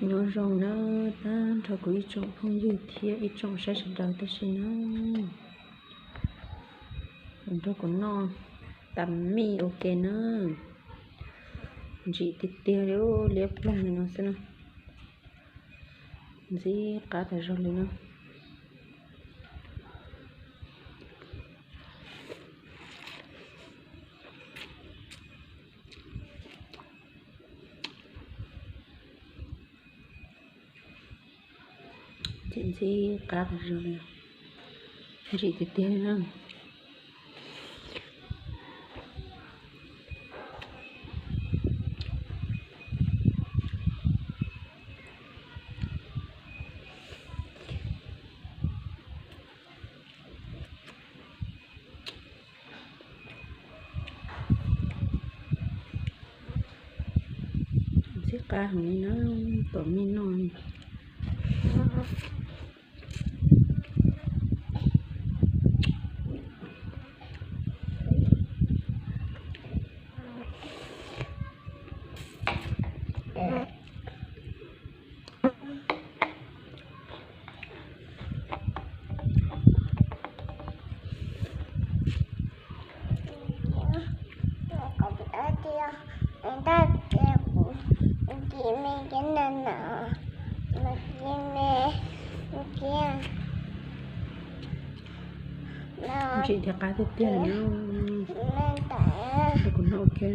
Nyob zoo na, tag nrho kuv ib tsoom phooj ywg thiab ib tsoom saib sawv daws tib si na. Nrog kuv noj tas mij ua ke na. Ntsim tiag tiag li, liab ploog li no xwb na. Ntxim qab tas zog li na. Ntxim qab tas zog li, ntsim tiag tiag li na. Ntxim qab heev li na, tom mij noj. Ntsim thiab qab tiag tiag li. Kuv noj ua ke.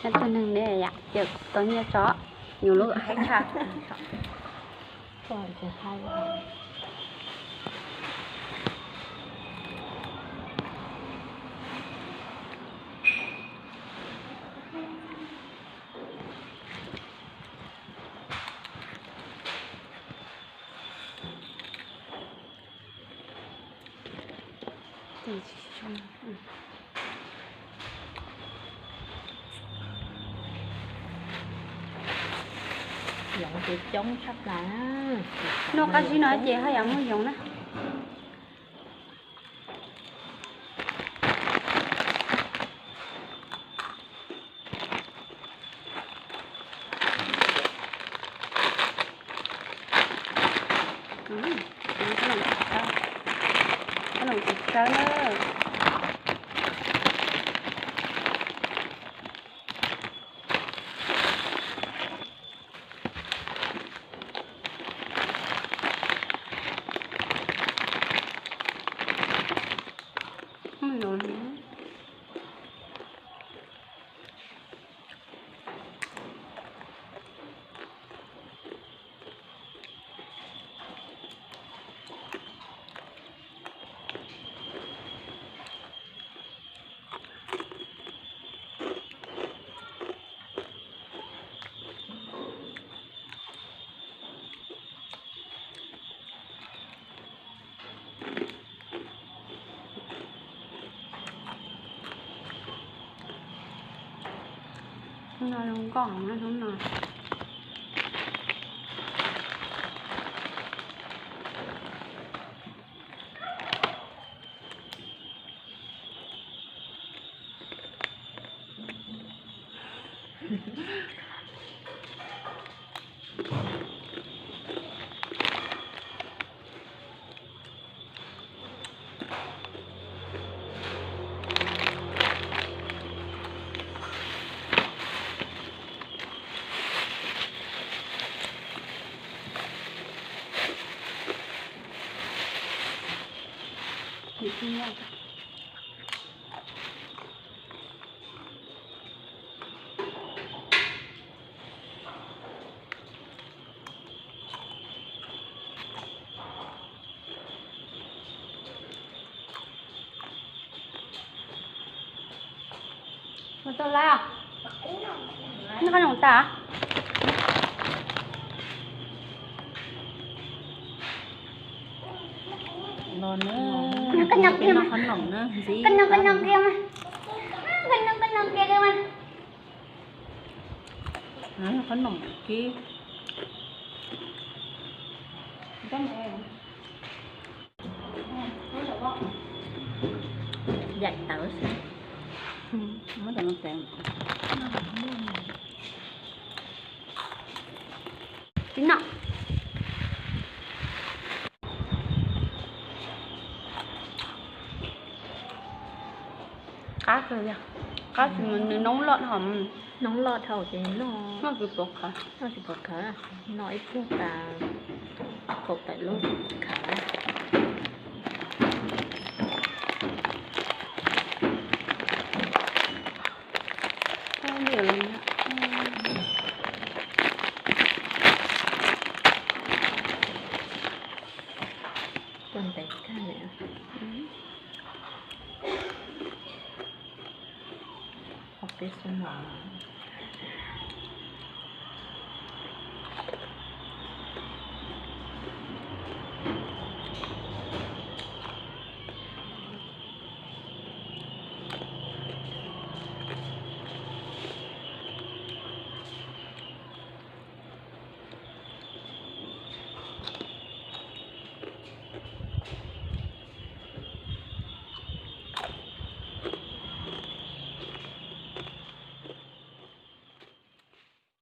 Neb tus neeg ne yam ces tau nyiaj tso, nyuam lub haib tshaj. Yoov ces coob tshaj plaws na. Noj qab zib no ces haj yam muaj yoov na. Koj los tsis tsawb na. Hnub no zoo nkauj heev na hnub no. Mus tau lawm. Neb qab zoo tas. Los na, koj noj qhov noom na ntxiv. Koj noj qhov noom kiag mas. Koj noj qhov noom kiag mas. Qhov noom kiag. Yaim tawv xwb. Muab cov no tsev. Tsis noj. Qab kawg, qab tsis mas nws noob loj dhau. Noob loj dhau ces noj, noj tsis pom qhawv, noj tsis pom qhawv, noj ib pliag tas kaum tawm lub khawv. Tuaj ntev kawg li. Qhov peb xub mos.